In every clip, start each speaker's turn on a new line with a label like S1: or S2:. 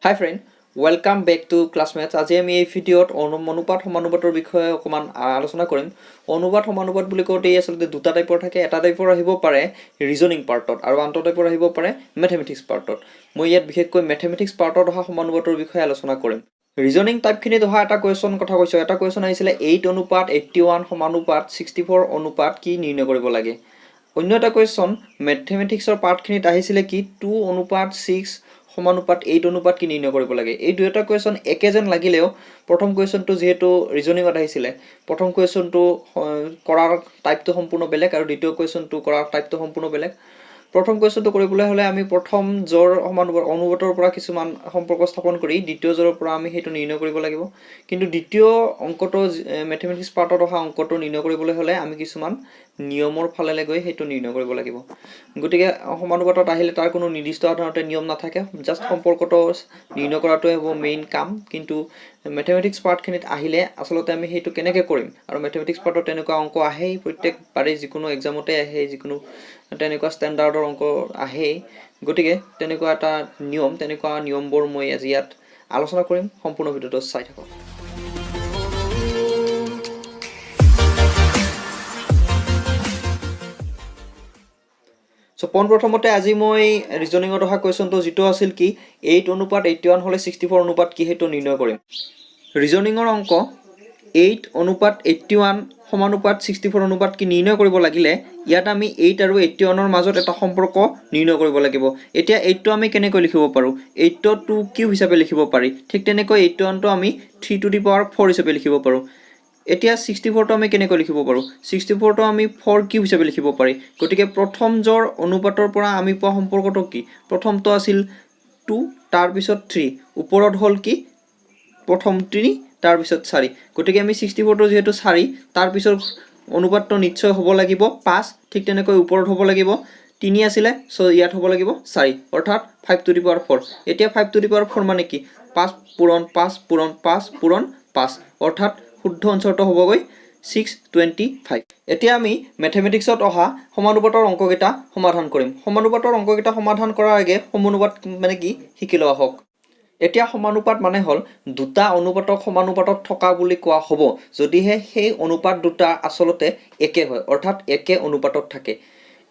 S1: Hi friend, welcome back to Class Maths. আজি আমি এই ভিডিঅ'ত অনুপাত সমানুপাতৰ বিষয়ে অকণমান আলোচনা কৰিম। অনুপাত সমানুপাত বুলি কওঁতে এই আচলতে দুটা টাইপৰ থাকে। এটা টাইপৰ আহিব পাৰে ৰিজনিং পাৰ্টত আৰু আনটো টাইপৰ আহিব পাৰে মেথমেটিক্স পাৰ্টত। মই ইয়াত বিশেষকৈ মেথমেটিক্স পাৰ্টত অহা সমানুপাতৰ বিষয়ে আলোচনা কৰিম। ৰিজনিং টাইপখিনিত অহা এটা কুৱেশ্যন কথা কৈছোঁ। এটা কুৱেশ্যন আহিছিলে 8 অনুপাত 81 সমানুপাত 64 অনুপাত কি নিৰ্ণয় কৰিব লাগে। অন্য এটা কুৱেশ্যন মেথমেটিক্সৰ পাৰ্টখিনিত আহিছিলে কি, 2 অনুপাত 6 সমানুপাত 8 অনুপাত কি নিৰ্ণয় কৰিব লাগে। এই দুয়োটা কুৱেশ্যন একে যেন লাগিলেও প্ৰথম কুৱেশ্যনটো যিহেতু ৰিজনিঙত আহিছিলে, প্ৰথম কুৱেশ্যনটো কৰাৰ টাইপটো সম্পূৰ্ণ বেলেগ আৰু দ্বিতীয় কুৱেশ্যনটো কৰাৰ টাইপটো সম্পূৰ্ণ বেলেগ। প্ৰথম কুৱেশ্যনটো কৰিবলৈ হ'লে আমি প্ৰথম জোৰ সমানুপাত অনুপাতৰ পৰা কিছুমান সম্পৰ্ক স্থাপন কৰি দ্বিতীয় জোৰৰ পৰা আমি সেইটো নিৰ্ণয় কৰিব লাগিব। কিন্তু দ্বিতীয় অংকটো, মেথমেটিক্স পাৰ্টত অহা অংকটো নিৰ্ণয় কৰিবলৈ হ'লে আমি কিছুমান নিয়মৰ ফালেলৈ গৈ সেইটো নিৰ্ণয় কৰিব লাগিব। গতিকে সমানুপাতত আহিলে তাৰ কোনো নিৰ্দিষ্ট সাধাৰণতে নিয়ম নাথাকে, জাষ্ট সম্পৰ্কটো নিৰ্ণয় কৰাটোৱে হ'ব মেইন কাম। কিন্তু মেথমেটিক্স পাৰ্টখিনিত আহিলে আচলতে আমি সেইটো কেনেকৈ কৰিম আৰু মেথমেটিক্স পাৰ্টত তেনেকুৱা অংক আহেই, প্ৰত্যেকবাৰেই যিকোনো এক্সামতে আহে, যিকোনো তেনেকুৱা ষ্টেণ্ডাৰ্ডৰ অংক আহেই। গতিকে তেনেকুৱা এটা নিয়ম, তেনেকুৱা নিয়মবোৰ মই আজি ইয়াত আলোচনা কৰিম। সম্পূৰ্ণ ভিডিঅ'টো চাই থাকক। চ' পোনপ্ৰথমতে আজি মই ৰিজনিঙত অহা কুৱেশ্যনটো যিটো আছিল কি, 8 অনুপাত 81 হ'লে 64 অনুপাত কি, সেইটো নিৰ্ণয় কৰিম। ৰিজনিঙৰ অংক 8 অনুপাত 81 সমানুপাত 64 অনুপাত কি নিৰ্ণয় কৰিব লাগিলে ইয়াত আমি 8 আৰু 81ৰ মাজত এটা সম্পৰ্ক নিৰ্ণয় কৰিব লাগিব। এতিয়া 8টো আমি কেনেকৈ লিখিব পাৰোঁ? 8টো 2 কিউব হিচাপে লিখিব পাৰি। ঠিক তেনেকৈ 81টো আমি 3 টু the power 4 হিচাপে লিখিব পাৰোঁ। এতিয়া 64টো আমি কেনেকৈ লিখিব পাৰোঁ? 64টো আমি 4 কিউব হিচাপে লিখিব পাৰি। গতিকে প্ৰথম জোৰ অনুপাতৰ পৰা আমি পোৱা সম্পৰ্কটো কি? প্ৰথমটো আছিল 2, তাৰপিছত 3, ওপৰত হ'ল কি, প্ৰথম 3, তাৰপিছত 4। গতিকে আমি 64টো যিহেতু 4, তাৰপিছত অনুপাতটো নিশ্চয় হ'ব লাগিব 5। ঠিক তেনেকৈ ওপৰত হ'ব লাগিব 3 আছিলে, চ' ইয়াত হ'ব লাগিব 4, অৰ্থাৎ 5 টু the power 4। এতিয়া 5 টু the power 4 মানে কি? 5 পূৰণ 5 পূৰণ 5 পূৰণ 5, অৰ্থাৎ শুদ্ধ এনচাৰটো হ'বগৈ 625। এতিয়া আমি মেথমেটিক্সত অহা সমানুপাতৰ অংককেইটা সমাধান কৰিম। সমানুপাতৰ অংককেইটা সমাধান কৰাৰ আগে সমানুপাত মানে কি শিকি লোৱা হওক। এতিয়া সমানুপাত মানে হ'ল দুটা অনুপাতক সমানুপাতত থকা বুলি কোৱা হ'ব যদিহে সেই অনুপাত দুটা আচলতে একে হয়, অৰ্থাৎ একে অনুপাতত থাকে।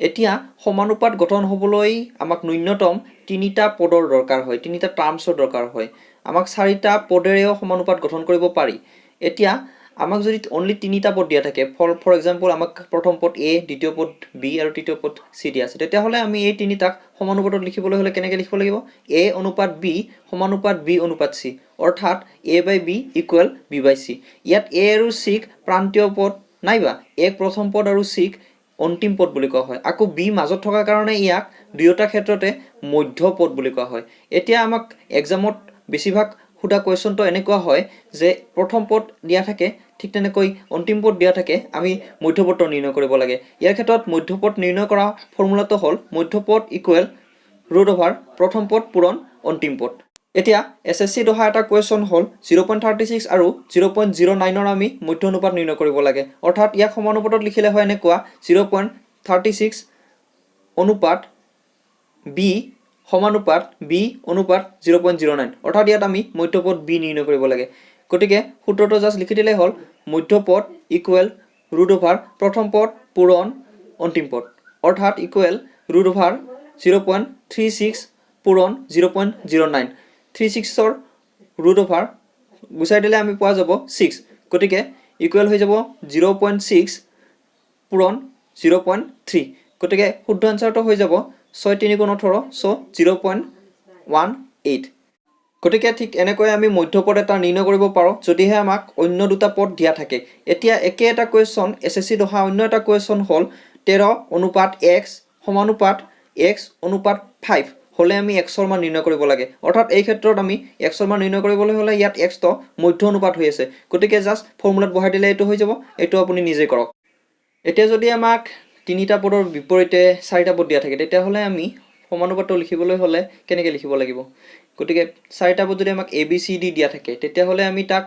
S1: এতিয়া সমানুপাত গঠন হ'বলৈ আমাক ন্যূনতম তিনিটা পদৰ দৰকাৰ হয়, তিনিটা টাৰ্মছৰ দৰকাৰ হয়। আমাক চাৰিটা পদেৰেও সমানুপাত গঠন কৰিব পাৰি। এতিয়া আমাক যদি অনলি তিনিটা পদ দিয়া থাকে, ফৰ এক্সাম্পল আমাক প্ৰথম পদ এ, দ্বিতীয় পদ বি আৰু তৃতীয় পদ চি দিয়া আছে, তেতিয়াহ'লে আমি এই তিনিটাক সমানুপাতত লিখিবলৈ হ'লে কেনেকৈ লিখিব লাগিব? এ অনুপাত বি সমানুপাত বি অনুপাত চি, অৰ্থাৎ A by B equal B by C। ইয়াত এ আৰু চিক প্ৰান্তীয় পদ নাইবা এক প্ৰথম পদ আৰু চিক অন্তিম পদ বুলি কোৱা হয়। আকৌ বি মাজত থকাৰ কাৰণে ইয়াক দুয়োটা ক্ষেত্ৰতে মধ্য পদ বুলি কোৱা হয়। এতিয়া আমাক এক্সামত বেছিভাগ সোধা কুৱেশ্যনটো এনেকুৱা হয় যে প্ৰথম পদ দিয়া থাকে, ঠিক তেনেকৈ অন্তিম পদ দিয়া থাকে, আমি মধ্যপদটো নিৰ্ণয় কৰিব লাগে। ইয়াৰ ক্ষেত্ৰত মধ্যপদ নিৰ্ণয় কৰা ফৰ্মুলাটো হ'ল মধ্যপদ ইকুৱেল ৰুট অভাৰ প্ৰথম পদ পূৰণ অন্তিম পদ। এতিয়া এছএছচিত অহা এটা কুৱেশ্যন হ'ল 0.36 আৰু 0.09ৰ আমি মধ্য অনুপাত নিৰ্ণয় কৰিব লাগে। অৰ্থাৎ ইয়াক সমানুপাতত লিখিলে হয় এনেকুৱা, 0.36 অনুপাত বি সমানুপাত বি অনুপাত 0.09, অৰ্থাৎ ইয়াত আমি মধ্যপদ বি নিৰ্ণয় কৰিব লাগে। গতিকে সূত্ৰটো জাষ্ট লিখি দিলেই হ'ল, মধ্যপদ ইকুৱেল ৰুট অভাৰ প্ৰথম পদ পূৰণ অন্তিম পদ, অৰ্থাৎ equal root over 0.36 পূৰণ 0.09। 3 6ৰ ৰুট অভাৰ গুচাই দিলে আমি পোৱা যাব 6। গতিকে ইকুৱেল হৈ যাব 0.6 পূৰণ 0.3। গতিকে শুদ্ধ এনচাৰটো হৈ যাব 6 3 গুণ 18, চ' 0.18। গতিকে ঠিক এনেকৈ আমি মধ্যপদ এটা নিৰ্ণয় কৰিব পাৰোঁ যদিহে আমাক অন্য দুটা পদ দিয়া থাকে। এতিয়া একে এটা কুৱেশ্যন এছএছচিত অহা অন্য এটা কুৱেশ্যন হ'ল 13 অনুপাত এক্স সমানুপাত এক্স অনুপাত 5 হ'লে আমি এক্সৰ মান নিৰ্ণয় কৰিব লাগে। অৰ্থাৎ এই ক্ষেত্ৰত আমি এক্সৰ মান নিৰ্ণয় কৰিবলৈ হ'লে ইয়াত এক্সটো মধ্য অনুপাত হৈ আছে, গতিকে জাষ্ট ফৰ্মুলাত বহাই দিলে এইটো হৈ যাব। এইটো আপুনি নিজে কৰক। এতিয়া যদি আমাক তিনিটা পদৰ বিপৰীতে চাৰিটা পদ দিয়া থাকে, তেতিয়াহ'লে আমি সমানুপাতটো লিখিবলৈ হ'লে কেনেকৈ লিখিব লাগিব? গতিকে চাৰিটা পদ যদি আমাক এ, বি, চি, ডি দিয়া থাকে, তেতিয়াহ'লে আমি তাক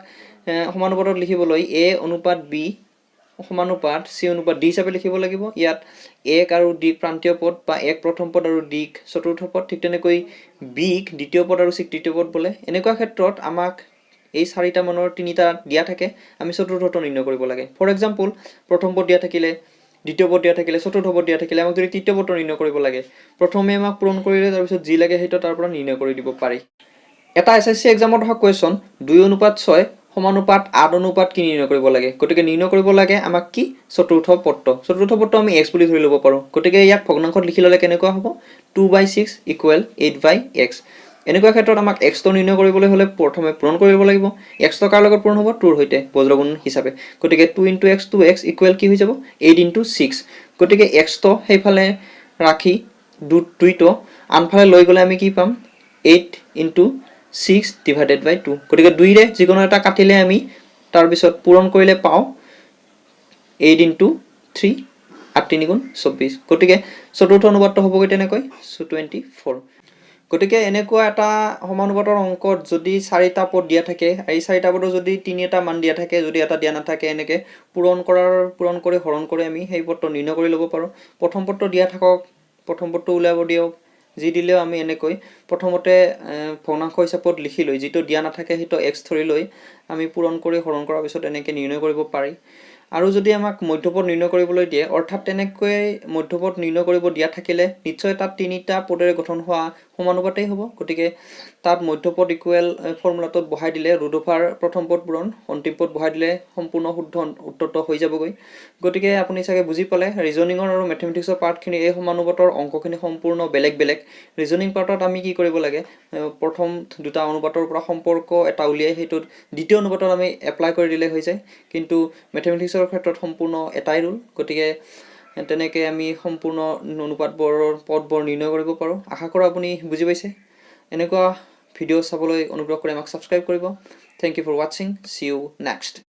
S1: সমানুপাতত লিখিবলৈ এ অনুপাত বি সমানুপাত চি অনুপাত ডি হিচাপে লিখিব লাগিব। ইয়াত এক আৰু ডিক প্ৰান্তীয় পদ বা এক প্ৰথম পদ আৰু ডিক চতুৰ্থ পদ, ঠিক তেনেকৈ বিক দ্বিতীয় পদ আৰু চিক তৃতীয় পদ বোলে। এনেকুৱা ক্ষেত্ৰত আমাক এই চাৰিটা মানৰ তিনিটা দিয়া থাকে, আমি চতুৰ্থটো নিৰ্ণয় কৰিব লাগে। ফৰ এক্সাম্পল, প্ৰথম পদ দিয়া থাকিলে, দ্বিতীয় পদ দিয়া থাকিলে, চতুৰ্থ পদ দিয়া থাকিলে আমাক যদি তৃতীয় পদটো নিৰ্ণয় কৰিব লাগে, প্ৰথমে আমাক পূৰণ কৰিলে তাৰপিছত যি লাগে সেইটো তাৰ পৰা নিৰ্ণয় কৰি দিব পাৰি। এটা এছএছচি এক্সামত অহা কুৱেশ্যন, 2:6 সমানুপাত 8 অনুপাত কি নিৰ্ণয় কৰিব লাগে। গতিকে নিৰ্ণয় কৰিব লাগে আমাক কি? চতুৰ্থ পদটো। চতুৰ্থ পদটো আমি এক্স বুলি ধৰি ল'ব পাৰোঁ। গতিকে ইয়াক ভগ্নাংশত লিখি ল'লে কেনেকুৱা হ'ব? 2/6 equal 8/x। এনেকুৱা ক্ষেত্ৰত আমাক এক্সটো নিৰ্ণয় কৰিবলৈ হ'লে প্ৰথমে পূৰণ কৰিব লাগিব। এক্সটো কাৰ লগত পূৰণ হ'ব? টুৰ সৈতে, বজ্ৰগুণ হিচাপে। গতিকে 2 into x, 2 x equal কি হৈ যাব? Eight into six. গতিকে এক্সটো সেইফালে ৰাখি দুইটো আনফালে লৈ গ'লে আমি কি পাম? 8 into 6 divided by 2। গতিকে দুইৰে যিকোনো এটা কাটিলে আমি তাৰপিছত পূৰণ কৰিলে পাওঁ এইট ইণ্টু থ্ৰী, আঠ তিনি গুণ 24। গতিকে চতুৰ্থ অনুপাতটো হ'বগৈ তেনেকৈ 24। গতিকে এনেকুৱা এটা সমানুপাতৰ অংকত যদি চাৰিটা পদ দিয়া থাকে, এই চাৰিটা পদৰ যদি তিনি এটা মান দিয়া থাকে, যদি এটা দিয়া নাথাকে, এনেকৈ পূৰণ কৰি হৰণ কৰি আমি সেই পদটো নিৰ্ণয় কৰি ল'ব পাৰোঁ। প্ৰথম পদটো দিয়া থাকক, প্ৰথম পদটো উলিয়াব দিয়ক, যি দিলেও আমি এনেকৈ প্ৰথমতে ভগ্নাংশ হিচাপত লিখি লৈ যিটো দিয়া নাথাকে সেইটো এক্স ধৰি লৈ আমি পূৰণ কৰি হৰণ কৰাৰ পিছত এনেকৈ নিৰ্ণয় কৰিব পাৰি। আৰু যদি আমাক মধ্যপদ নিৰ্ণয় কৰিবলৈ দিয়ে, অৰ্থাৎ তেনেকৈ মধ্যপদ নিৰ্ণয় কৰিব দিয়া থাকিলে নিশ্চয় তাত তিনিটা পদেৰে গঠন হোৱা সমানুপাতেই হ'ব। গতিকে তাত মধ্যপদ ইকুৱেল ফৰ্মুলাটোত বহাই দিলে, ৰুট অভাৰ প্ৰথম পদ পূৰণ অন্তিম পদ বহাই দিলে সম্পূৰ্ণ শুদ্ধ উত্তৰটো হৈ যাবগৈ। গতিকে আপুনি চাগে বুজি পালে, ৰিজনিঙৰ আৰু মেথমেটিক্সৰ পাৰ্টখিনি, এই সমানুপাতৰ অংকখিনি সম্পূৰ্ণ বেলেগ বেলেগ। ৰিজনিং পাৰ্টত আমি কি কৰিব লাগে? প্ৰথম দুটা অনুপাতৰ পৰা সম্পৰ্ক এটা উলিয়াই সেইটোত দ্বিতীয় অনুপাতত আমি এপ্লাই কৰি দিলে হৈ যায়। কিন্তু মেথমেটিক্সৰ ক্ষেত্ৰত সম্পূৰ্ণ এটাই ৰুল। গতিকে তেনেকৈ আমি সম্পূৰ্ণ অনুপাতবোৰৰ পদবোৰ নিৰ্ণয় কৰিব পাৰোঁ। আশা কৰোঁ আপুনি বুজি পাইছে। এনেকুৱা ভিডিঅ' চাবলৈ অনুগ্ৰহ কৰি আমাক ছাবস্ক্ৰাইব কৰিব। Thank you for watching. See you next.